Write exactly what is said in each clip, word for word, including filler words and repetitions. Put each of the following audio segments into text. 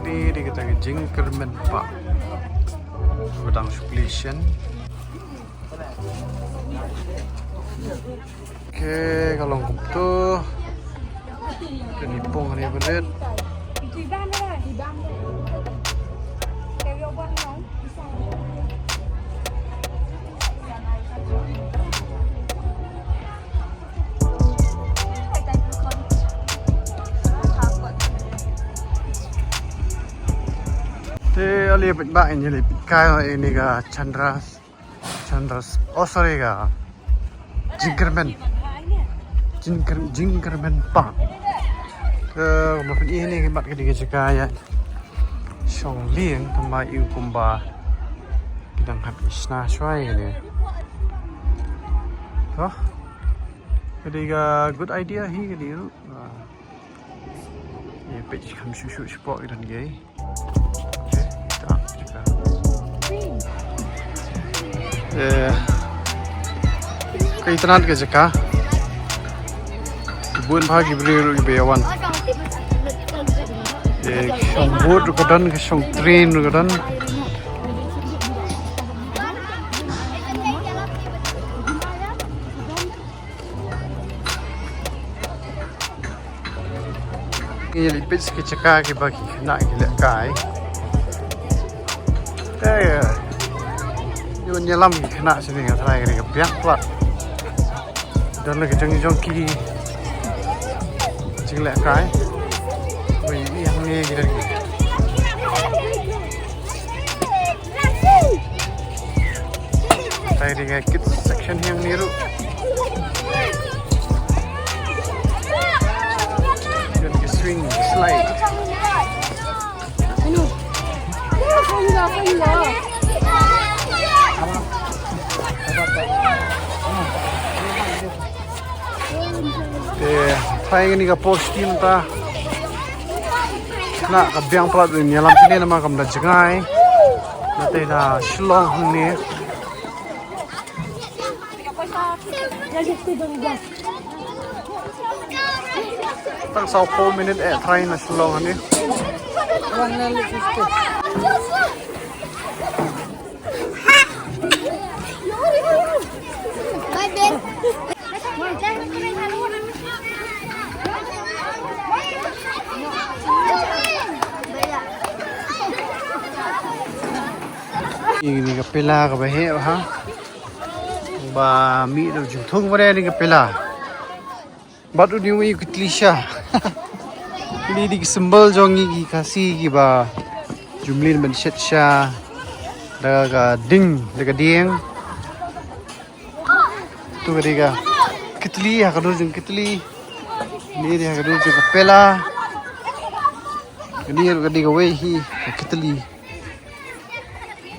Ïa kata ka jingkyrmen pat. Ba dang shu plie shen. Okay, ka long kumto. Kane pung ne ba rit. Te ale pynbah ini le kai ini ka Chandra Chandra, oh sorry ka. Jingkyrmen. Jingkyr-, jingkyrmen pat. Ka ma pyn ih ne ki mat ka dei ka jaka ïa shong lieng, tang ba ïoh kumba ki dang hap shna shwa ïa ne. To. Ka dei ka good idea hi ka dei ruh. Ïa peit kham shuh shuh shapoh ki don ki. Ka itynnad ka jaka. Bun bha ki briew ruh kiba ïa wan. Ka shong boat ruh ka don, ka shong train ruh ka don. Ngi leit peit ki jaka kiba ki khynnah ki lehkai. Te ïa ïalam ki khynnah shane nga tharai ka biang palat. Don la ka jong jong ki jinglehkai. Wei ïa hangne ki don ki. Tang ïa ka kids section hangne ruh. Don ki swing, slide. Eh, tang ïa kane ka post team ta. Khynnah ka biang palat ban ïalam shane namar kam da jngai. Na te na Shillong hangne. Tang saw phew minit eh tharai na Shillong hangne. Bye, babe. Ini ka pela kaba heh bha. Ba mih da u jingthung ba dei ka pela. Bad u dei u kitli sha. Ni dei ki symbol jong ngi ki Khasi kiba ju mlien ban shet sha da ka ding, da ka dieng. Tu ka dei ka kitli, ha ka dur jong kitli. Ni dei ha ka dur jong ka pela. Ni ka dei kawei hi ka kitli.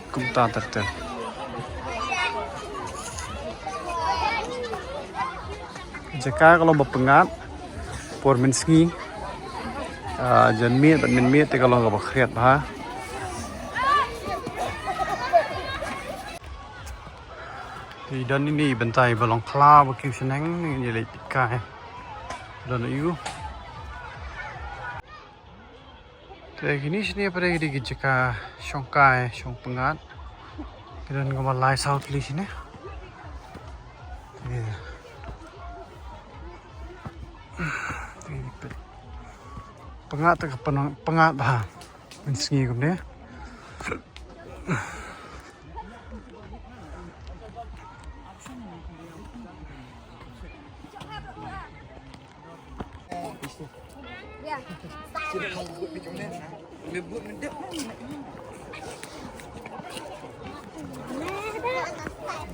Kumta ter ter. Jaka ka long ba pyngngad. Por mynsngi. Ah, jan miet bad mynmiet te ka long kaba khriat bha. Te don ine i bynta iba long khlaw ba kiew shaneng, ine i leit kai. Don aiu. Te kine shane pat ki dei ki jaka shongkai shong pyngngad. Ki don kumba lai saw tylli shane. Te pyngngad te ka pyngngad bha. Mynsngi kumne.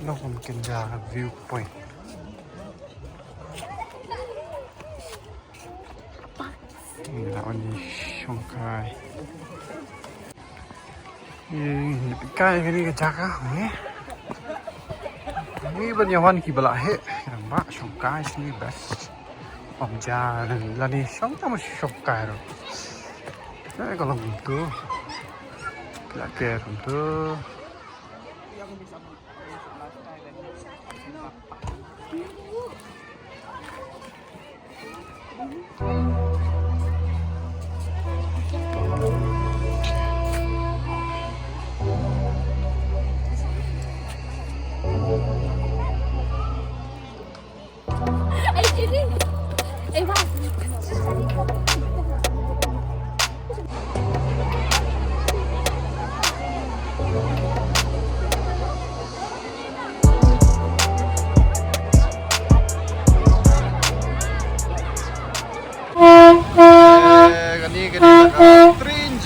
Nokam kin ja view point. Ngi la wan ïa shongkai. Ngi kai kane ka jaka ne. Ngi ban ïa wan kiba la heh. Nang ba shongkai shane best. Pam ja lane shong tang shongkai ruh. Ne ka long kumtu. La ker kumtu.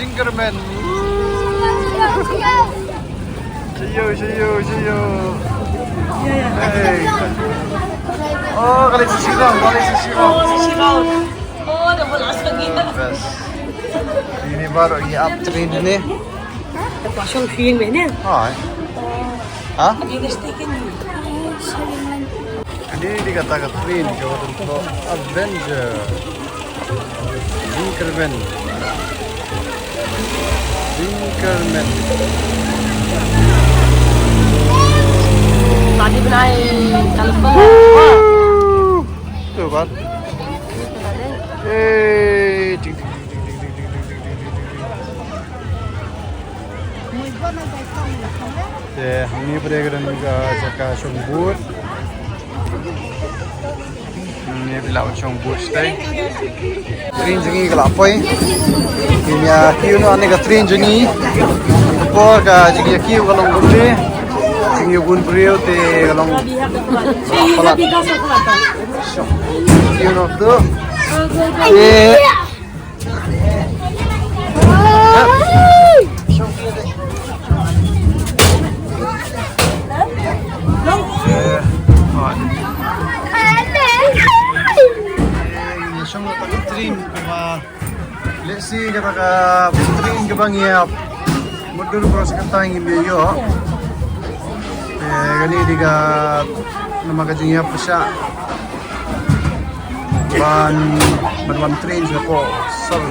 Jinkerman. Cheerio, cheerio, cheerio. Hey. Oh, ka leit sha Shillong, ka leit sha Shillong. Oh, best. Ini baru ngi ap train ini. Kosong feeling mene. Hai. Ha? Ini di kata ka train ka Avenger. Jinkerman. Jinkerman. Tadi benai kalpa. Tu kan. Eh, ding, ding, ding. Te hangne pat ka don ka jaka shong boat. Hangne phi lah ban shong boat te. Train jong ngi ka la poi. Ngin ïa kiew noh hangne ka train jong ngi. Ka por ka jingïakiew ka long kumne. Jingïakiew bun briew te ka long palat. Kiew noh tu. Te Let's see kata ka train kaba ngi ïap. Mutdur cross kata ngim ïoh. Eh, kane dei ka namar ka jingïap pyrshah. Ban, ban wan train sha ko. Sor.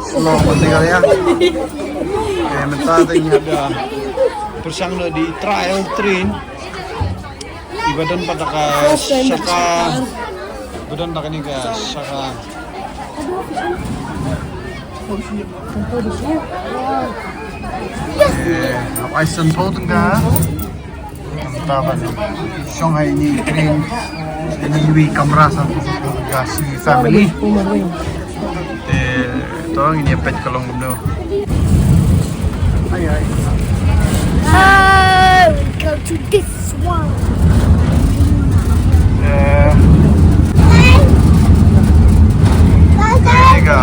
Shillong ban ïa. Eh, mynta te ngi hap da pyrshang noh da trial train. Iba don pat ka shaka. Iba don pat kane ka shaka. Eh, ap ai san pau tengah. Mynta ban shong ha ine i train, ine iwei i kamra sa ka shi family. Te to ngin ïa peit ka long kumno. Ai, ai. Oh, we go to this one. Eh. There you go.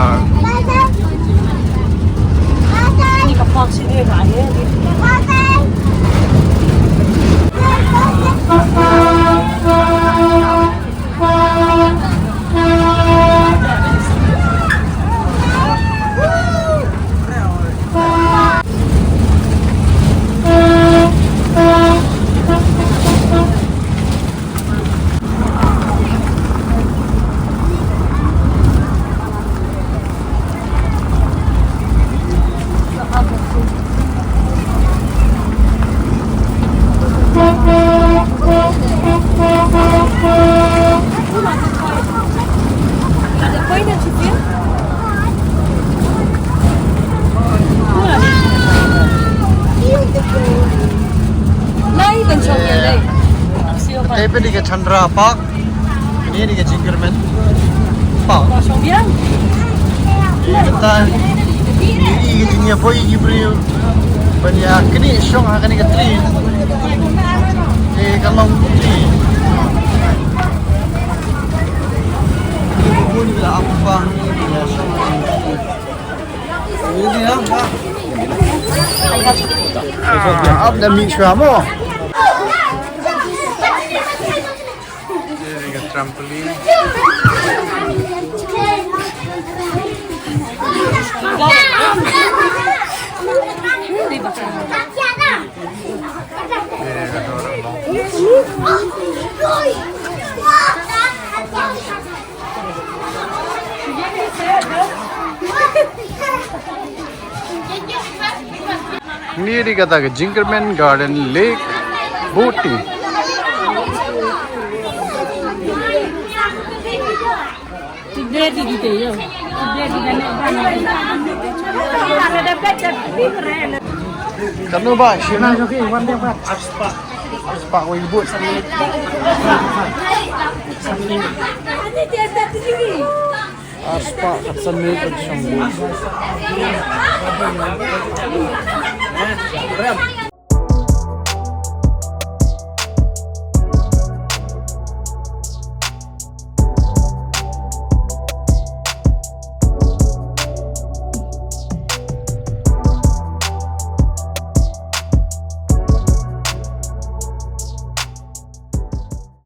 Te phi dei ka Chandra Park. Kane dei ka Jinkerman Park. Kata i ka jingïapoi ki briew ban ïa kane shong ha kane ka train. Te ka long train. Bun la ap ba. Ap da mih shuwa mo. Trampoline. Ni di kata ka Jinkerman Garden Lake Boating. Kano ba shim? Arspah wei boat. Arspah khatsan minit ban shong boat.